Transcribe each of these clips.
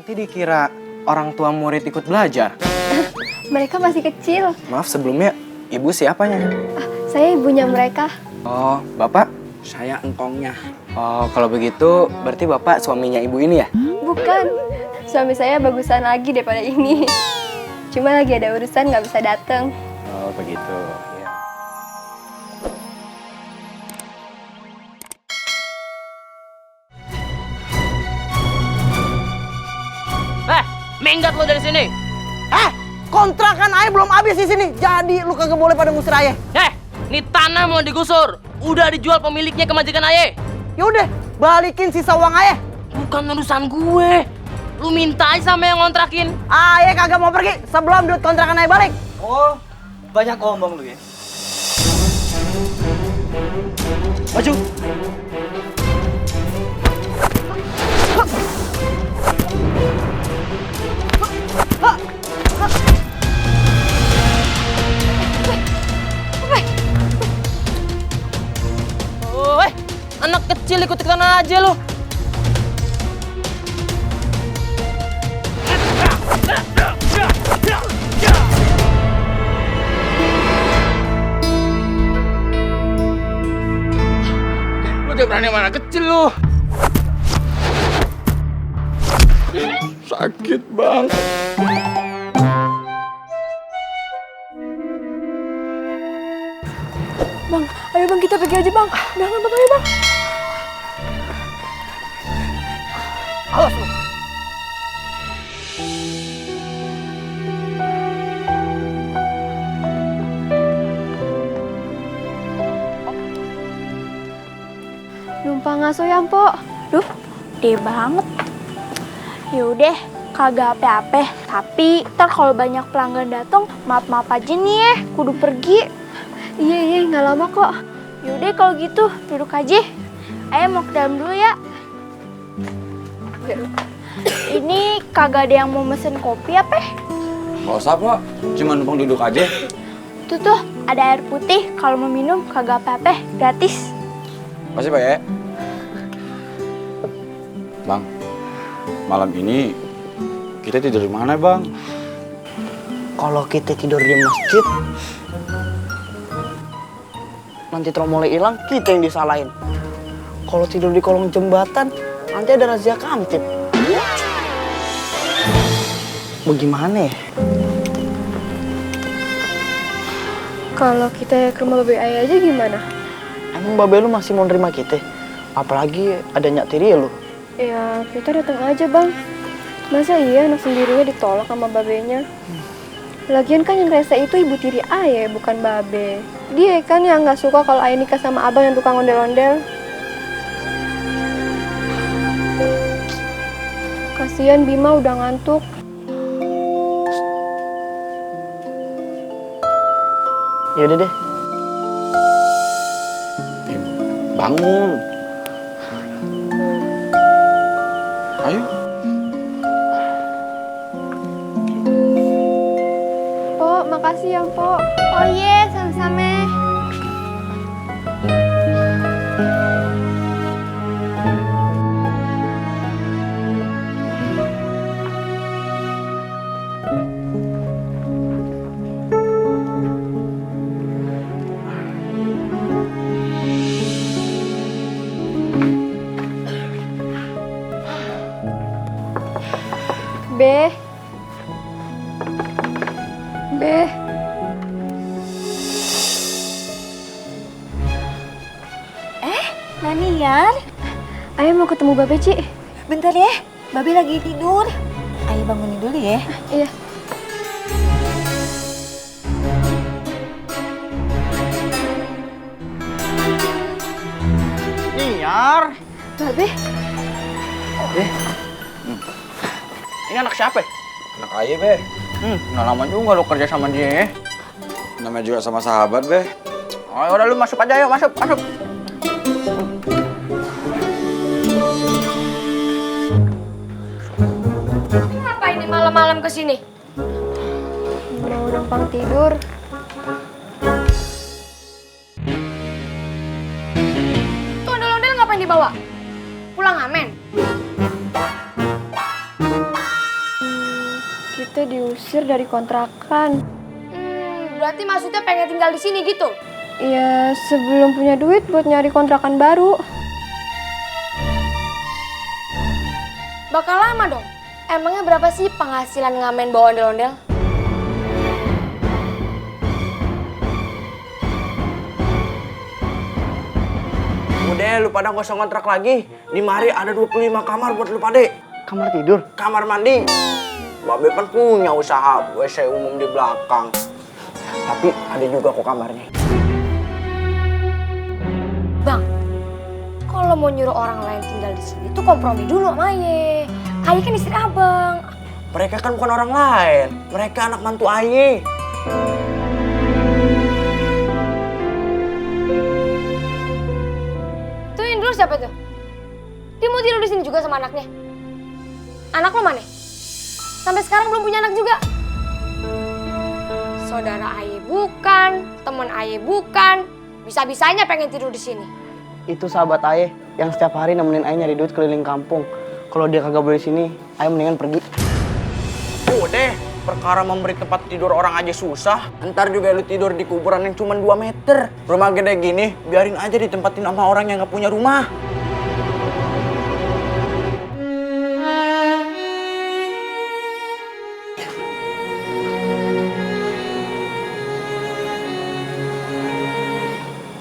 Nanti dikira orang tua murid ikut belajar. Mereka masih kecil. Maaf sebelumnya, ibu siapanya? Saya ibunya mereka. Oh, bapak? Saya engkongnya. Oh, kalau begitu berarti bapak suaminya ibu ini ya? Bukan. Suami saya bagusan lagi daripada ini. Cuma lagi ada urusan nggak bisa datang. Oh, begitu. Ya. Minggat lo dari sini. Kontrakan ayah belum habis di sini. Jadi lu kagak boleh pada ngusir ayah. Nih tanah mau digusur. Udah dijual pemiliknya ke majikan ayah. Yaudah, balikin sisa uang ayah. Bukan urusan gue. Lu minta aja sama yang ngontrakin. Ayah kagak mau pergi sebelum duit kontrakan ayah balik. Oh, banyak omong lu ya. Maju. Anak kecil ikut-ikutan aja lu. Lu udah berani mana kecil lu? Sakit bang. Bang, ayo bang kita pergi aja bang. Jangan bang, ayo bang. Awas lu. Numpang ngaso ya, Mpok. Duh, gede banget. Yaudah, kagak apa-apa. Tapi ntar kalau banyak pelanggan datang, maaf-maaf aja nih ya, kudu pergi. Iya, nggak lama kok. Yaudah kalau gitu, duduk aja. Ayo mau ke dalam dulu ya. Ini kagak ada yang mau mesen kopi apa? Nggak usah Pak, cuma numpang duduk aja. Tuh tuh, ada air putih. Kalau mau minum kagak apa-apa, gratis. Masih Pak ya? Bang, malam ini kita tidur di mana Bang? Kalau kita tidur di masjid, nanti tromolnya hilang, kita yang disalahin. Kalau tidur di kolong jembatan, nanti ada razia kamtip. Bagaimana ya? Kalau kita ke rumah babe ayah aja gimana? Emang babe lu masih mau nerima kita? Apalagi ada Nyak Tiri lu. Ya, kita datang aja bang. Masa iya anak sendirinya ditolak sama babenya? Lagian kan yang rese itu ibu tiri ayah, bukan babe. Dia kan yang nggak suka kalau ayah nikah sama abang yang tukang ondel-ondel. Kasian Bima udah ngantuk. Yaudah deh. Bangun. Ayo. Pok, makasih ya Pok. Oh iya, sama-sama. Be. Naniar, Ayah mau ketemu Babe, Ci. Bentar ya, Babe lagi tidur. Ayo bangunin dulu ya. Iya. Niar. Babe, Ini anak siapa? Anak ayah Be. Nggak lama juga lu kerja sama dia. Namanya juga sama sahabat Be. Oh, udah lu masuk aja, yuk masuk. ngapain nih malam-malam kesini? Mau numpang tidur. Tuh ondel-ondel ngapain dibawa? Pulang ngamen? teh diusir dari kontrakan. Berarti maksudnya pengen tinggal di sini gitu? Ya, sebelum punya duit buat nyari kontrakan baru. Bakal lama dong. Emangnya berapa sih penghasilan ngamen bawa ondel-ondel? Udah, lu pada gak usah ngontrak lagi. Di mari ada 25 kamar buat lu pade. Kamar tidur? Kamar mandi. Babe kan punya usaha WC umum di belakang. Tapi ada juga kok kamarnya. Bang, kalau mau nyuruh orang lain tinggal di sini tuh kompromi dulu sama Aye. Aye kan istri abang. Mereka kan bukan orang lain. Mereka anak mantu Aye. Tuh yang dulu siapa tuh? Dia mau tidur di sini juga sama anaknya. Anak lo mana? Sampai sekarang belum punya anak juga. Saudara Aye bukan, teman Aye bukan. Bisa-bisanya pengen tidur di sini. Itu sahabat Aye yang setiap hari nemenin Aye nyari duit keliling kampung. Kalau dia kagak boleh sini, Aye mendingan pergi. Udah, perkara memberi tempat tidur orang aja susah. Ntar juga lu tidur di kuburan yang cuma 2 meter. Rumah gede gini, biarin aja ditempatin sama orang yang gak punya rumah.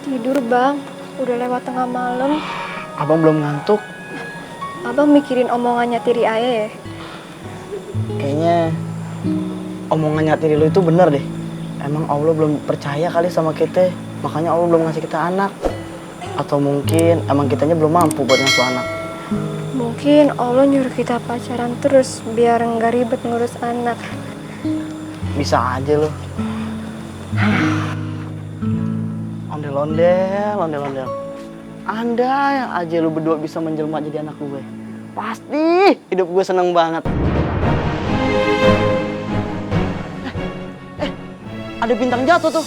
Tidur bang, udah lewat tengah malam. Abang belum ngantuk. Abang mikirin omongannya tiri Aye ya? Kayaknya omongannya tiri lu itu bener deh. Emang Allah belum percaya kali sama kita, makanya Allah belum ngasih kita anak. Atau mungkin emang kitanya belum mampu buat ngasuh anak. Mungkin Allah nyuruh kita pacaran terus biar nggak ribet ngurus anak. Bisa aja lo. Ondel-ondel. Andai aja lu berdua bisa menjelma jadi anak gue. Pasti hidup gue seneng banget. Ada bintang jatuh tuh.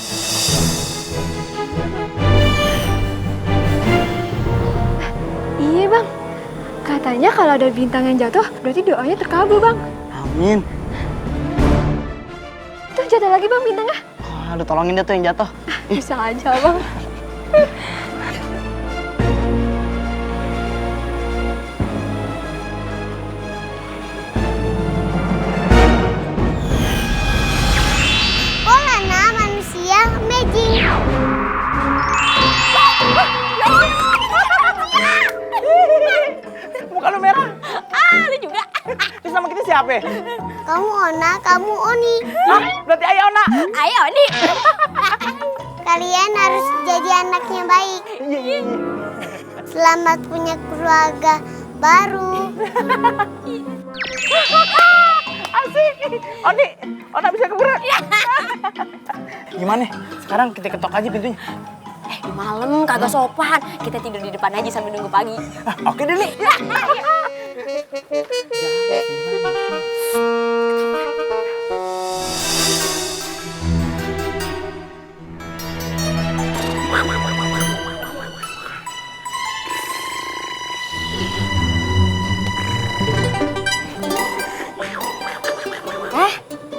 Iya bang, katanya kalau ada bintang yang jatuh berarti doanya terkabul bang. Amin. Tuh jatuh lagi bang bintangnya. Aduh, tolongin dia tuh yang jatuh. Bisa aja bang. Polana manusia magic. Muka lu merah. Lu juga. Terus nama kita siapa? Kamu Ona, kamu Oni. Hah? Berarti Ayah Ona. Ayo nih. Kalian harus jadi anak yang baik. Iya. Selamat punya keluarga baru. Asik. Oni, Ona bisa keberat. Gimana? Sekarang kita ketok aja pintunya. Di malam kagak sopan. Kita tidur di depan aja sambil nunggu pagi. Oke deh nih.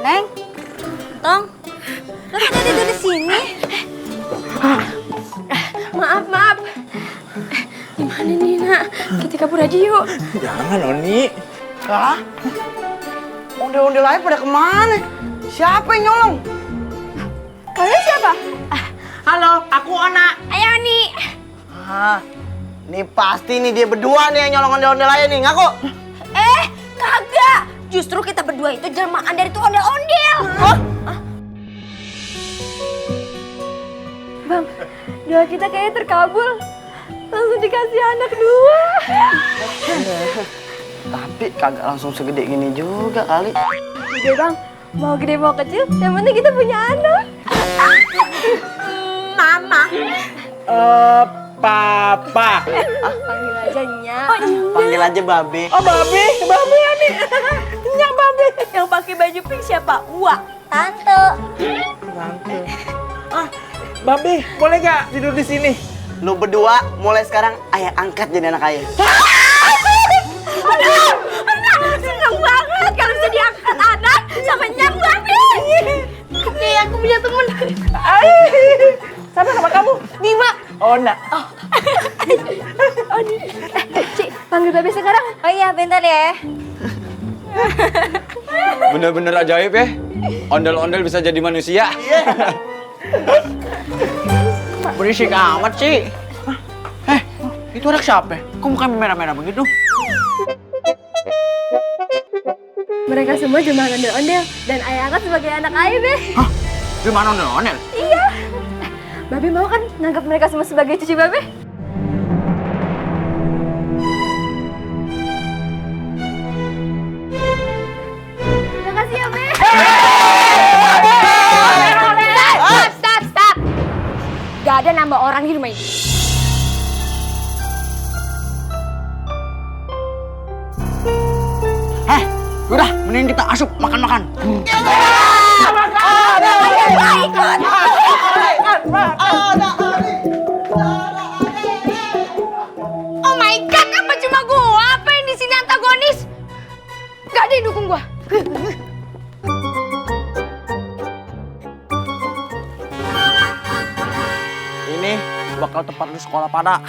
Neng, Tong, lu pada tidur di sini? Maaf. Gimana nih nak? Kita kabur aja yuk. Jangan Oni. Hah? Ondel-ondel aja pada kemana? Siapa yang nyolong? Kalian siapa? Halo, aku Ona. Ayo nih. Nih pasti nih dia berdua nih yang nyolong ondel-ondel aja nih, ngaku. Kagak. Justru kita berdua itu jelmaan dari tuh ondel-ondel. Bang, doa kita kayaknya terkabul. Langsung dikasih anak 2. Tapi kagak langsung segede gini juga kali. Udah bang, mau gede mau kecil, yang penting kita punya anak. Mama. Papa. Panggil aja Nya. Panggil aja Babe. Oh, Babe Ani. Nyak Babe. Yang pakai baju pink siapa? Wah, Tante. Babe, boleh gak tidur di sini? Lu berdua mulai sekarang Ayah angkat jadi anak Ayah. Seneng banget kalau bisa diangkat anak sama aku punya temen. Siapa nama kamu? Bima. Ona. Ci, panggil babe sekarang. Oh iya, bentar ya. Bener-bener ajaib ya. Ondel-ondel bisa jadi manusia. Berisik amat sih. Itu anak siapa? Kok mukanya merah-merah begitu? Mereka semua cuma ondel-ondel dan ayah angkat sebagai anak ayah be. Hah? Gimana ondel-ondel? Iya. Babe mau kan nganggap mereka semua sebagai cucu babe? Makasih ya be. Stop. Gak ada nambah orang di rumah ini. Udah, mending kita asup makan-makan. Oh my god, apa cuma gua? Apa yang di sini antagonis? Gak ada yang dukung gua. Ini bakal tempat lu sekolah pada.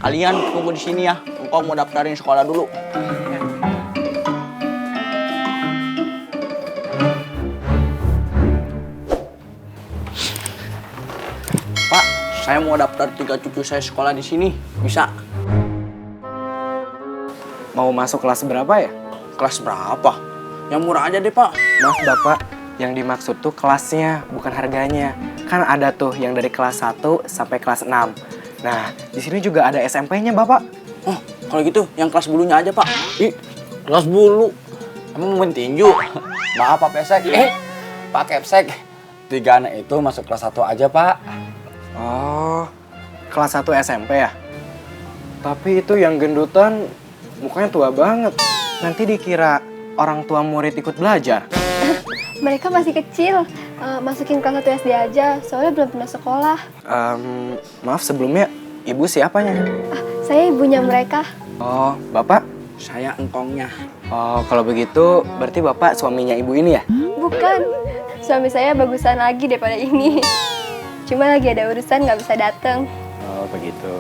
Kalian tunggu di sini ya. Engkau mau daftarin sekolah dulu. Pak, saya mau daftar 3 cucu saya sekolah di sini. Bisa? Mau masuk kelas berapa ya? Kelas berapa? Yang murah aja deh, Pak. Maaf Bapak, yang dimaksud tuh kelasnya, bukan harganya. Kan ada tuh yang dari kelas 1 sampai kelas 6. Nah, di sini juga ada SMP-nya, Bapak. Oh, kalau gitu yang kelas bulunya aja, Pak. Ih, kelas bulu. Emang mau tinju? Maaf Pak Pesek. Pak Kepsek. 3 anak itu masuk kelas 1 aja Pak. Oh, kelas 1 SMP ya? Tapi itu yang gendutan mukanya tua banget. Nanti dikira orang tua murid ikut belajar. Mereka masih kecil. Masukin kelas 1 SD aja, soalnya belum pernah sekolah. Maaf sebelumnya, ibu siapanya? Saya ibunya mereka. Oh, Bapak? Saya engkongnya. Oh, kalau begitu berarti Bapak suaminya ibu ini ya? Bukan. Suami saya bagusan lagi daripada ini. Cuma lagi ada urusan nggak bisa datang. Oh, begitu.